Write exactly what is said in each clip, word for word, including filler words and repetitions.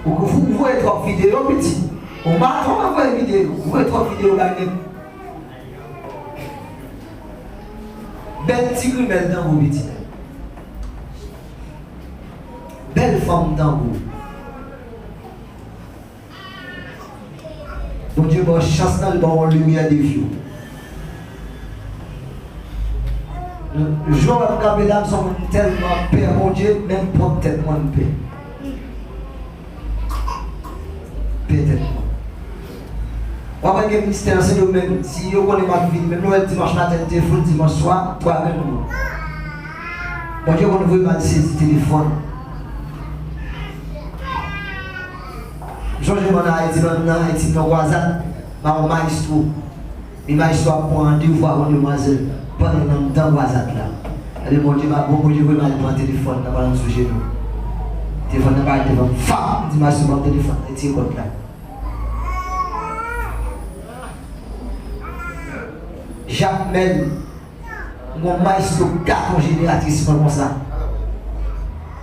Ou, ou, ou voye twòp videyo, piti. Ou maton, ou voye videyo. Ou voye twòp videyo bay nèg. Bèl ti grimèl tankou piti. Bèl fanm tankou. Bondye ba w chans nan, li ba w yon limyè de vi w. Jou w ap kanpe la, m se yon moun tèlman pè Bondye, menm pwòp tèt mwen m pè. Pè tèt mwen. W ap wè gen ministè nan Sendomeng, si yo konnen m ap vin, menm lè w wè dimanch maten m te foul, dimanch swa, twa grenn moun. Bondye konn voye m al sezi telefòn. M sonje m ann Ayiti, m ann Ayiti nan Kwazad, m a yon mayestwo. Imaj sa ap pran randevou ak yon demwazèl pandan nan mitan kwazad la. Gade Bondye, ma bon Bondye voye m al pran telefòn nan pandan m sou jenou. Telefòn nan parèt devan m. Fap! M di, "Maestro, ban m telefòn, retire kòd la." Jakmèl, m gon maestro kat, yon jeneratris pran konsa.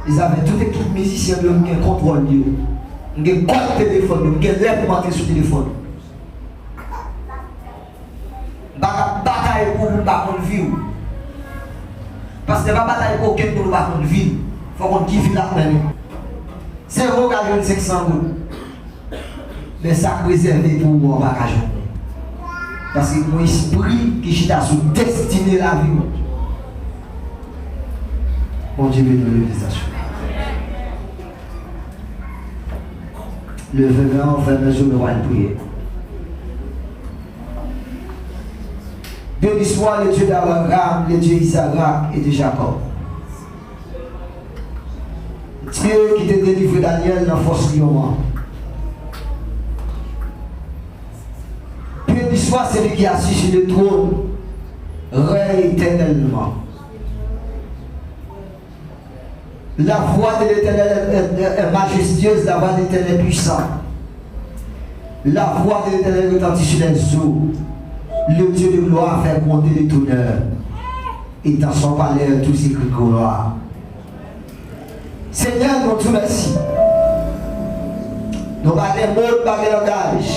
Li avèk tout ekip mizisyen yo, m gen kontwòl yo. M gen kòd telefòn yo, m gen lè pou m antre sou telefòn yo. M pa ka batay pou moun pa konn vi w. Pastè pa batay pou okenn moun ou pa konn vi l. Fò w konn ki vi l ap mennen. Se vre w ka jwenn senk san goud. Men sa k rezève pou ou an, w pa ka jwenn li. Paske gon espri ki chita sou destine lavi w. Bondye beni w, legliz la. Leve men w, fèmen je w, nou pral priye. Béni soit le Dieu d'Abraham, le Dieu Isaac et de Jacob. Dieu qui te délivre Daniel nan fòs lyon an. Béni soit celui qui est assis sur le trône, règne éternellement. La voix de l'Éternel est, est, est majestueuse, la voix de l'Éternel est puissante. La voix de l'Éternel retentit sur les eaux. Le Dieu de gloire fait gronder les tonnerres. Et dans son palais, tout s'écrie gloire. Senyè, nou di w mèsi. Nou pa gen mo, nou pa gen langaj.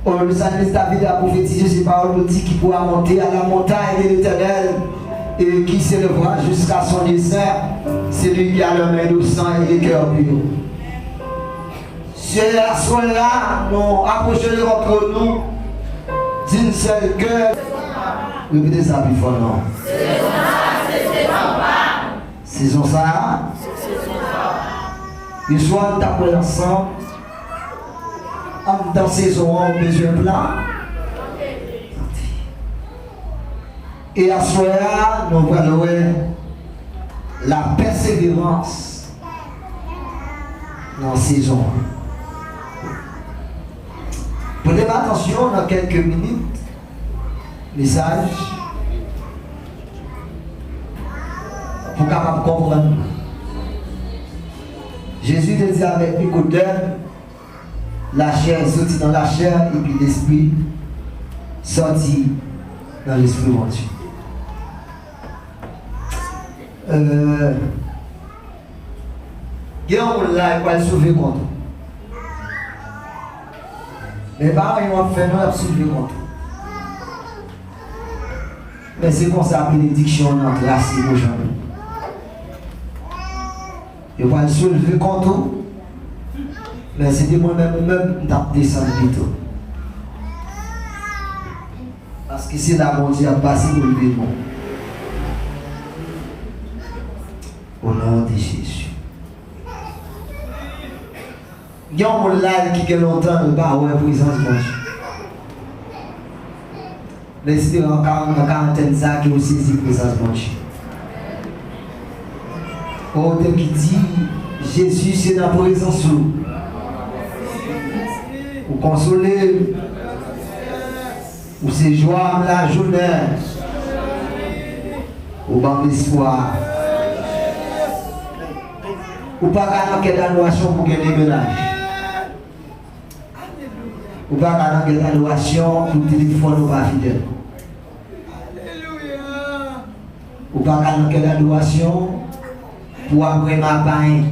Oh, le psalmiste David a prophétisé ces paroles pour dire: qui pourra monter à la montagne de l'Éternel, et qui s'élèvera jusqu'à son lieu saint? Celui qui a la main innocente et le cœur pur. Seyè, aswè a, nou apwoche devan twòn ou d'une seule cœur. Repete sa pi fò non. Sezon sa a, se sezon pa m. Sezon sa a, yèswa n t ap wè ansanm, anndan sezon an, ou bezwen plan. E aswè a, nou pral wè la pèseverans nan sezon an. Pote m atansyon nan kèlke minit mesaj pou w kapab konprann. Jezi te di avèk Nikodèm, lachè soti nan lachè, epi lespri soti nan lespri Bondye. Euh, gen yon moun la, li pral soulve kont ou. Men pa anyen w ap fè non, l ap soulve kont ou. Men se konsa benediksyon an trase pou janbe. Yo pral soulve kont ou. Men si te mwen menm ou menm, m t ap desann pito. Paske se la Bondye ap pase pou l beni w. O non de Jezi. Gen yon moun la ki gen lontan l pa wè prezans Bondye. M espere an ka-, an karantèn sa a ke w sezi prezans Bondye. Gon otè ki di, Jezi se nan prezans ou. Ou konsole m. Ou se jwa m lajounen. Ou ban m espwa. Ou pa ka nan kèt adorasyon pou gen de mennaj. Ou pa ka nan kèt adorasyon pou telefòn ou pa fidèl. Ou pa ka nan kèt adorasyon pou w ap renmen ak payen.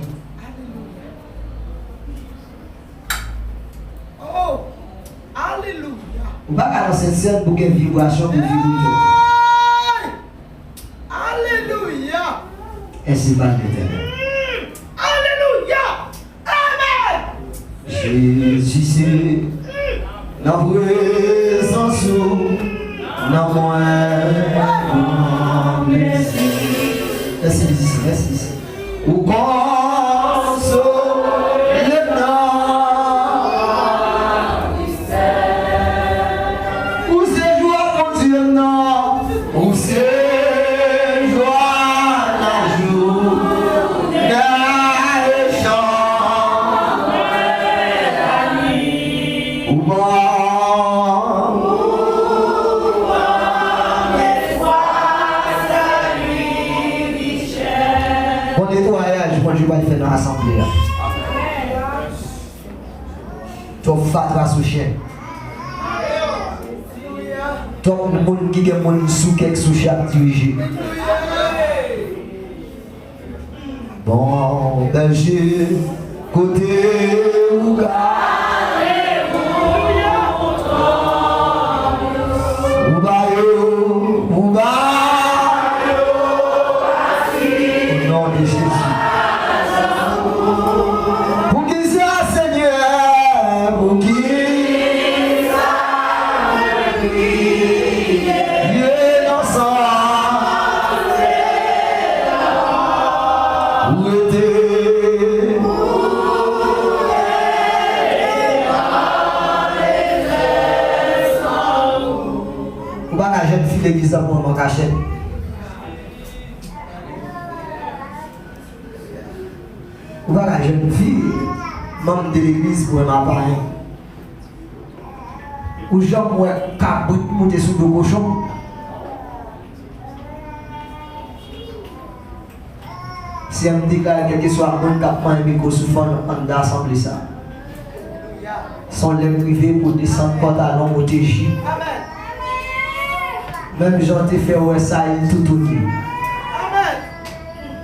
Ou pa ka nan Sent Sèn pou gen vibrasyon pou vibre tèt ou. Alelouya! Ensi pale Letènèl. Alelouya! Amèn! Jezi se nan prezans ou, nan mwen, nan plezi. Mèsi, mèsi, mèsi. Ou konsole m nan. Ou se jwa Bondye m nan. Ou se jwa lajounen e chan. Ou ban Bon netwayaj Bondye pral fè nan asanble a. Twòp fatra sou chen. Twòp moun ki gen moun sou kè k sou chen ap dirije. Bon bèje, kote ou gade, ou ba yo, ou ba yo. O non de Jezi. Poukisa, Senyè, poukisa mwen kriye nan sa? Ou rete. Ou pa ka jèn fi legliz la pou mwen an kachèt. Ou pa ka jèn fi manm de legliz pou mwen an payen. Ou janm wè kabrit moute sou do kochon? Seyè m deklare kèlkeswa moun k ap manyen mikwo sou fann anndan asanble sa a. Se yon lè k rive pou desann pantalon, moute jip. Menm jan w te fè wè Sayil toutouni.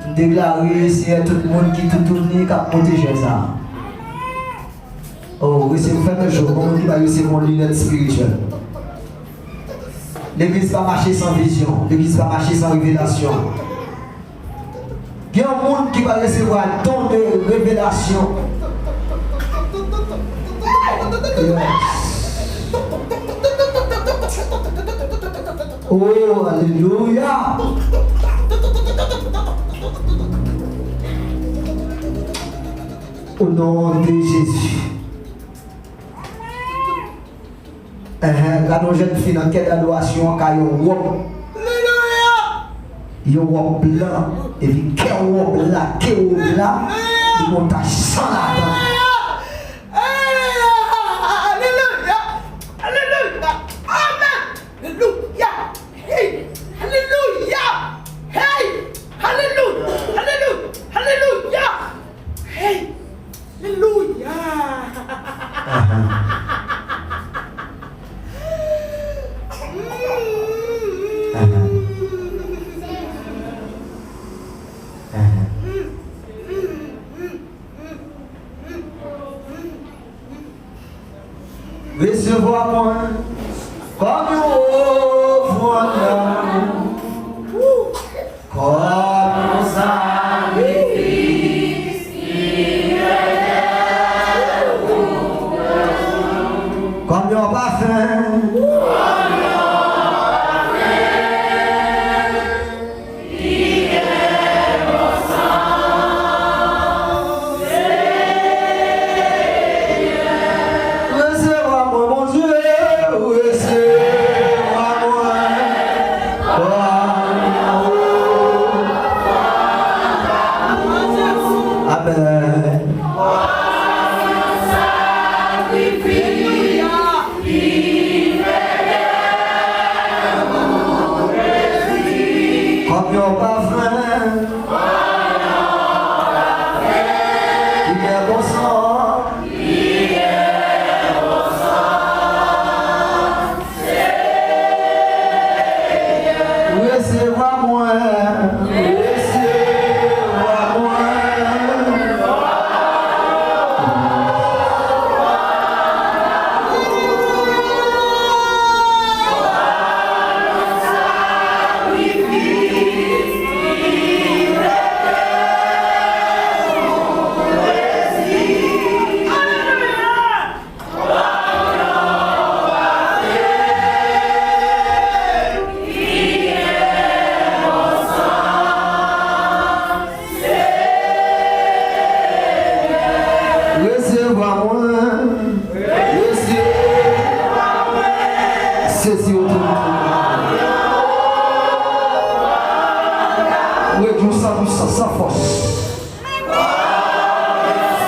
M deklare, Seyè, tout moun ki toutouni k ap moute jèn sa a. Oh, resevwa, fè kèk jou, bon moun ki pa resevwa yon linèt espirityèl. Legliz pa mache san vizyon, legliz pa mache san revelasyon. Gen yon moun ki pa resevwa don de revelasyon. Yes. Oh, alelouya. O non de Jezi. Enhen, gade yon jèn fi nan kè dadorasyon an ka yon wòb. Yon wòb blan. Epi kè wòb la, ke wòb la, li gon tach san ladan. Alelouya! Alelouya! Amèn! Alelouya! Hey! Alelouya! Hey! Alelouya! Alelouya! Alelouya! Hey! Alelouya! Ahan. Ahan. Ahan. Resevwa mwen kòm yon ofrann lanmou, kòm yon sakrifis ki etènèl, kòm yon pafen. Resevwa mwen, Bondye, resevwa.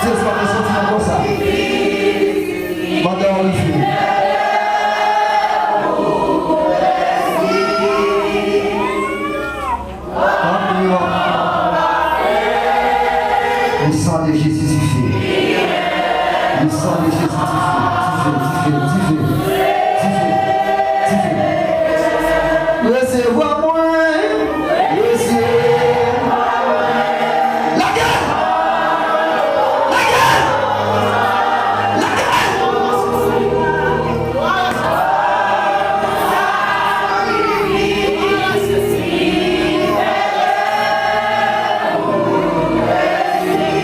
Jezi, pa gen santiman konsa. Mande w rive. Ann deyò. Le sang de Jésus, dife. Le sang de Jésus, dife. Dife, dife, dife. Dife, dife. Resevwa mwen. Lagè! Lagè! Lagè!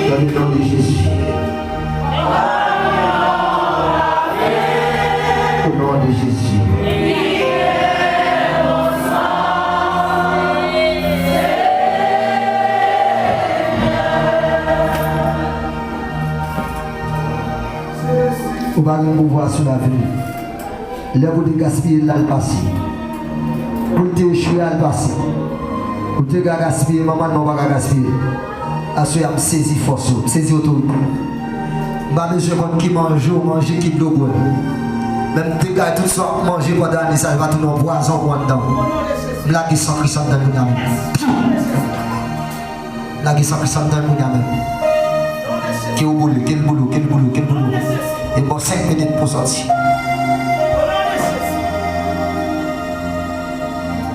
Dans le nom de Jésus. Au nom de Jésus. Ou pa gen pouvwa sou lavi m. Lè pou te gaspiye l, l al pase. Pou l te echwe, al pase. Ou te ka gaspiye manman l, men w pa ka gaspiye l. Aswè a, m sezi fòs ou, m sezi otorite w. M pa bezwen konn ki manje w manje, ki dlo w bwè. Men m te ka tout sa w ap manje pandan ane sa yo, va tounen yon pwazon pou anndan w. M lage san Kris anndan l kounye a menm. M lage san Kris anndan l kounye a menm. Ke w boule, ke l boule, ke l boule, ke l boule. E m ba w senk minit pou w sòti.